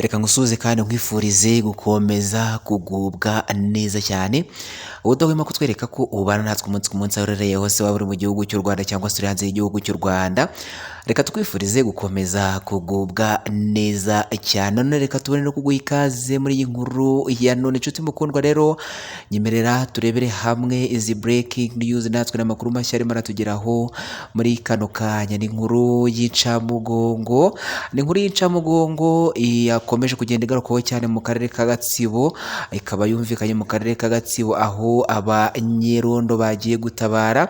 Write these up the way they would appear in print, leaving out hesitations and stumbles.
Reka ngusuhuze kandi nkwifurize gukomeza kugubwa neza cyane. Udahwema kutwereka ko ubana natwe umunsi ku munsi aho uherereye hose, waba uri mu gihugu cy'u Rwanda cyangwa se uri hanze y'igihugu cy'u Rwanda. Reka twifurize gukomeza kugubwa neza cyane. None reka tubone no kuguha ikaze muri iyi nkuru ya none. Inshuti mukundwa rero, nyemerera turebere hamwe izi breaking news natwe n'amakuru mashya arimo aratugeraho muri kano kanya. Ni inkuru y'incamugongo, ni inkuru y'incamugongo yakomeje kugenda igarukwaho cyane mu karere ka Gatsibo, ikaba yumvikanye mu karere ka Gatsibo aho abanyerondo bagiye gutabara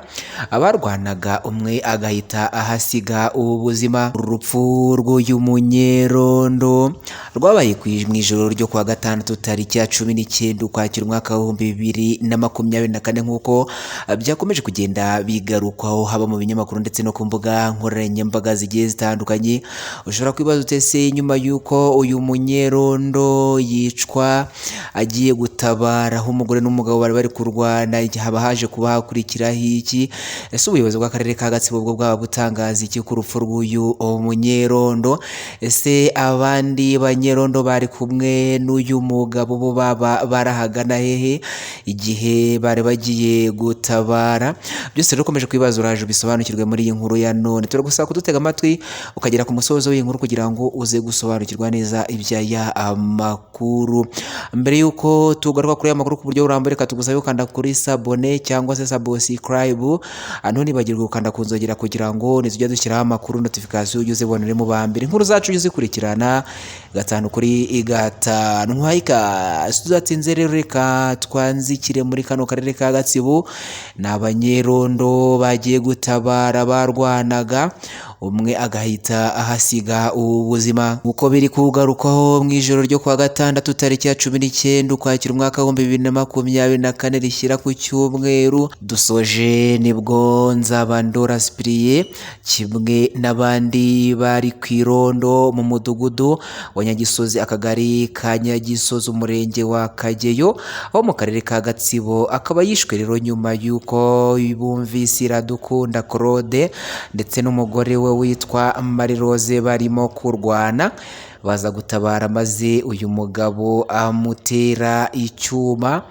abarwanaga, umwe agahita ahasiga ubuzima. Urupfu rw'uyu munyerondo rwabaye mu ijoro ryo kuwa gatandatu tariki ya 19 Ukwakira umwaka w'2024, nk'uko byakomeje kugenda bigarukwaho haba mu binyamakuru ndetse no ku mbuga nkoranyambaga zigiye zitandukanye. Ushobora kwibaza uti ese nyuma y'uko uyu munyerondo yicwa agiye gutabara aho umugore n'umugabo bari bari kurwana, haba haje kuba hakurikiraho iki? Ese ubuyobozi bw'akarere ka Gatsibo bwo bwaba butangaza iki ku rupfu rw'uyu munyerondo? Ese abandi banyerondo bari kumwe n'uyu mugabo bo baba barahagana hehe igihe bari bagiye gutabara? Byose rero ukomeje kwibaza, uraje ubisobanukirwe muri iyi nkuru ya none. Turagusaba kudutega amatwi ukagera ku musozo w'iyi nkuru kugira ngo uze gusobanukirwa neza iby'aya makuru. Mbere y'uko tugaruka kuri aya makuru ku buryo burambuye, reka tugusabe gukanda kuri sabone cyangwa se subscribe, ntunibagirwe gukanda ku nzogera kugira ngo nitujya dushyiraho amakuru notification ujye uzibona uri mu ba mbere. Inkuru zacu ujye uzikurikirana gatanu kuri gatanu. Nkwayika tudatinze rero, reka twanzikire muri kano karere ka Gatsibo. Ni abanyerondo bagiye gutabara barwanaga, umwe agahita ahasiga ubuzima. Uko biri kugarukwaho mu ijoro ryo kuwa gatandatu tariki ya 19 Ukwakira umwaka w'2024 rishyira ku cyumweru dusoje, nibwo Nzabandora Cyprien kimwe n'abandi bari ku irondo mu mudugudu wa Nyagisozi, akagari ka Nyagisozi, umurenge wa Kageyo wo mu karere ka Gatsibo, akaba yishwe rero nyuma y'uko bumvise Iradukunda Claude ndetse n'umugore we witwa Marie Rose barimo kurwana, baza gutabara maze uyu mugabo amutera icyuma.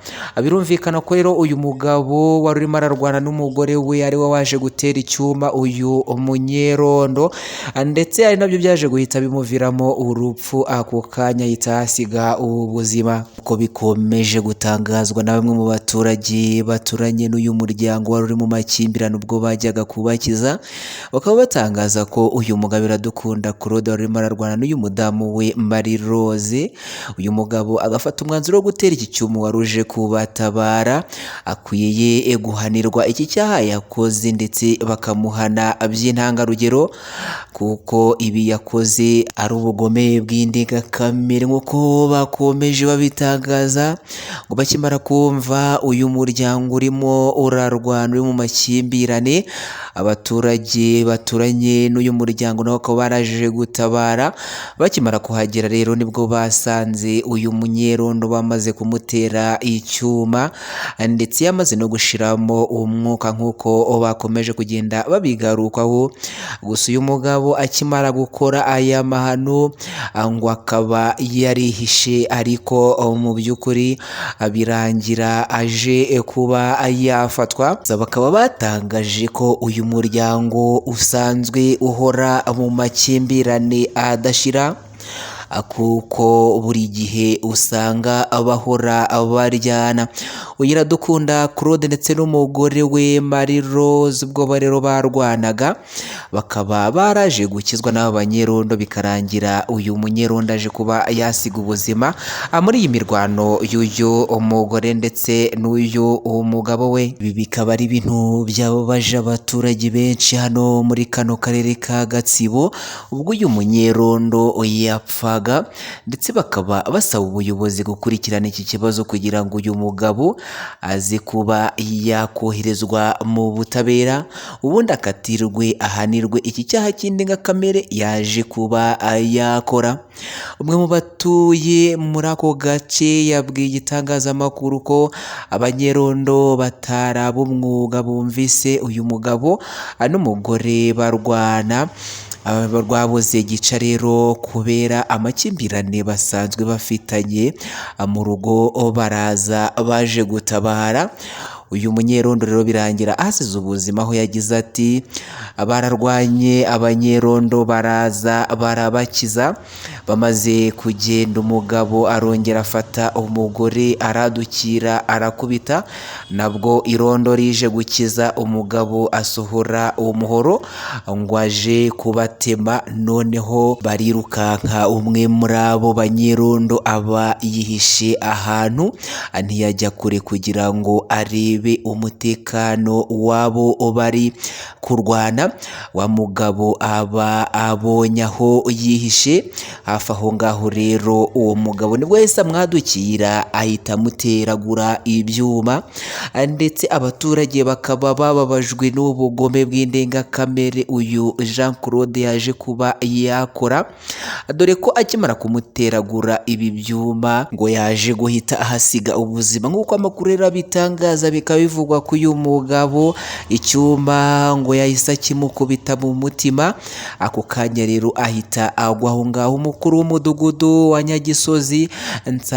Birumvikana ko rero uyu mugabo wari urimo ararwana n'umugore we ari we waje gutera icyuma uyu munyerondo, ndetse ari nabyo byaje guhita bimuviramo urupfu, ako kanya ahita ahasiga ubuzima. Uko bikomeje gutangazwa na bamwe mu baturage baturanye n'uyu muryango wari uri mu makimbirane ubwo bajyaga kubakiza, bakaba batangaza ko uyu mugabo Iradukunda Claude wari urimo ararwana n'uyu mudamu we Marie Rose, uyu mugabo agafata umwanzuro wo gutera iki cyuma wari uje kubatabara, akwiye guhanirwa iki cyaha yakoze ndetse bakamuhana by'intangarugero, kuko ibi yakoze ari ubugome bw'indengakamere nk'uko bakomeje babitangaza. Ngo bakimara kumva uyu muryango urimo urarwana uri mu makimbirane, abaturage baturanye n'uyu muryango nabo bakaba baraje gutabara. Bakimara kuhagera rero nibwo basanze uyu munyerondo bamaze kumutera icyuma ndetse yamaze no gushiramo umwuka nk'uko bakomeje kugenda babigarukaho. Gusa uyu mugabo akimara gukora aya mahano ngo akaba yarihishe, ariko mu by'ukuri birangira aje kuba yafatwa. Bakaba batangaje ko uyu muryango usanzwe uhora mu makimbirane adashira, kuko buri gihe usanga bahora baryana. Iradukunda Claude ndetse n'umugore we Marie Rose ubwo rero barwanaga, bakaba baraje gukizwa n'aba banyerondo, bikarangira uyu munyerondo aje kuba yasiga ubuzima muri iyi mirwano y'uyu mugore ndetse n'uyu mugabo we. Ibi bikaba ari ibintu byababaje abaturage benshi hano muri kano karere ka Gatsibo ubwo uyu munyerondo yapfaga, ndetse bakaba basaba ubuyobozi gukurikirana iki kibazo kugira ngo uyu mugabo aze kuba yakoherezwa mu butabera, ubundi akatirwe ahanirwe iki cyaha cy'indengakamere yaje kuba yakora. Umwe mu batuye muri ako gace yabwiye itangazamakuru ko abanyerondo batari ab'umwuga bumvise uyu mugabo n'umugore barwana, Rwabuze gica rero kubera amakimbirane basanzwe bafitanye mu rugo, baraza baje gutabara uyu munyerondo rero birangira ahasize ubuzima, aho yagize ati: "Bararwanye, abanyerondo baraza barabakiza. Bamaze kugenda umugabo arongera afata umugore aradukira arakubita, nabwo irondo rije gukiza umugabo asohora uwo muhoro ngo aje kubatema, noneho barirukanka, umwe muri abo banyerondo aba yihishe ahantu ntiyajya kure kugira ngo arebe umutekano w'abo bari kurwana. Wa mugabo aba abonye aho yihishe hafi aho ngaho rero, uwo mugabo nibwo yahise amwadukira ahita amuteragura ibyuma." Ndetse abaturage bakaba bababajwe n'ubugome bw'indengakamere uyu Jean Claude yaje kuba yakora, dore ko akimara kumuteragura ibi byuma ngo yaje guhita ahasiga ubuzima, nk'uko amakuru rero abitangaza. Bikaba bivugwa ko uyu mugabo icyuma ngo yahise akimukubita mu mutima, ako kanya rero ahita agwa aho ngaho. Umukuru w'umudugudu wa Nyagisozi,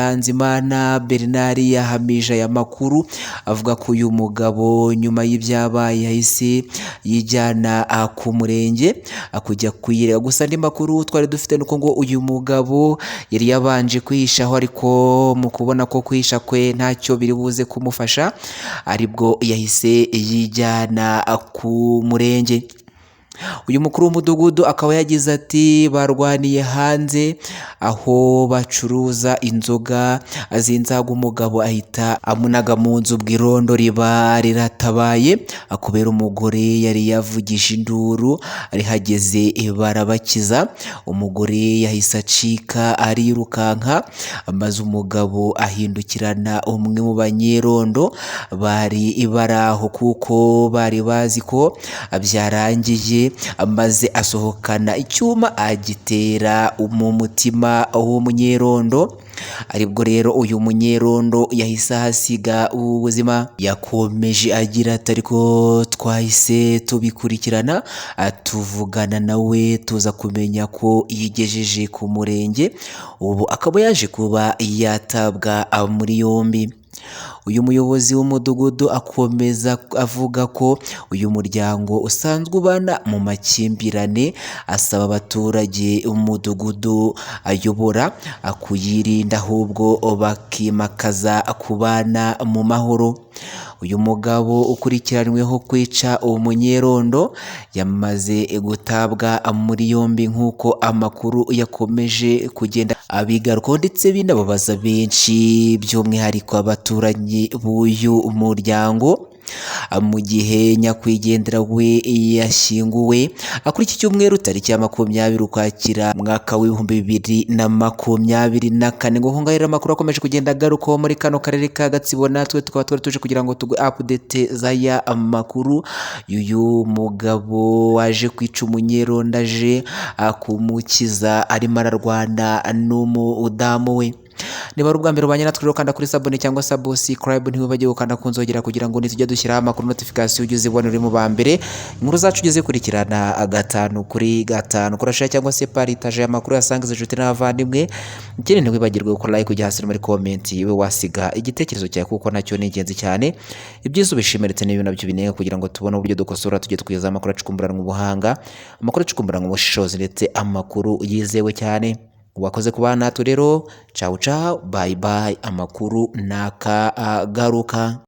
Nsanzimana Bernard, yahamije aya makuru avuga ko uyu mugabo nyuma y'ibyabaye yahise yijyana ku murenge kujya kuyireba. Gusa andi makuru twari dufite nuko ngo uyu mugabo yari yabanje kwihishaho, ariko mu kubona ko kwihisha kwe ntacyo biri buze kumufasha, aribwo yahise yijyana ku murenge. Uyu mukuru w'umudugudu akaba yagize ati: "Barwaniye hanze aho bacuruza inzoga z'inzaga, umugabo ahita amunaga mu nzu, ubwo irondo riba riratabaye kubera umugore yari yavugije induru, rihageze barabakiza. Umugore yahise acika arirukanka, maze umugabo ahindukirana umwe mu banyerondo bari bari aho, kuko bari bazi ko byarangiye, maze asohokana icyuma agitera mu mutima w'umunyerondo, aribwo rero uyu munyerondo yahise ahasiga ubuzima." Yakomeje agira ati: "Ariko twahise tubikurikirana, tuvugana nawe, tuza kumenya ko yigejeje ku murenge, ubu akaba yaje kuba yatabwa muri yombi." Uyu muyobozi w'umudugudu akomeza avuga ko uyu muryango usanzwe ubana mu makimbirane, asaba abaturage umudugudu ayobora kuyirinda ahubwo bakimakaza kubana mu mahoro. Uyu mugabo ukurikiranyweho kwica umunyerondo yamaze gutabwa muri yombi, nk'uko amakuru yakomeje kugenda abigarukaho, ndetse binababaza benshi by'umwihariko abaturanyi b'uyu muryango. Mu gihe nyakwigendera we yashyinguwe kuri iki cyumweru tariki ya 20 Ukwakira 2024. Ngo ngaho rero amakuru akomeje kugenda agarukaho muri kano karere ka Gatsibo, natwe tukaba twari tuje kugira ngo tuguhe update z'aya makuru y'uyu mugabo waje kwica umunyerondo aje kumukiza arimo ararwana n'umudamu we. Niba ari ubwa mbere ubanye natwe rero, kanda kuri s'abonner cyangwa subscribe, ntiwibagirwe gukanda ku nzogera kugira ngo nitujya dushyiraho amakuru notification ujye uzibona uri mu ba mbere, inkuru zacu ujye zikurikirana 5 kuri 5. Kora share cyangwa se partage amakuru, yasangiza inshuti n'abavandimwe. Ikindi, ntiwibagirwe gukora like, ujya hasi no muri comment iwe wasiga igitekerezo cyawe, kuko nacyo ni ingenzi cyane, ibyiza ubishimire ndetse n'ibintu nabyo binenga, kugira ngo tubone uburyo dukosora, tujye twiza amakuru acukumburanwa ubuhanga, amakuru acukumburanwa ubushishozi, ndetse amakuru yizewe cyane. Wakoze kuba natwe rero, ciao ciao, bye bye, amakuru nakagaruka.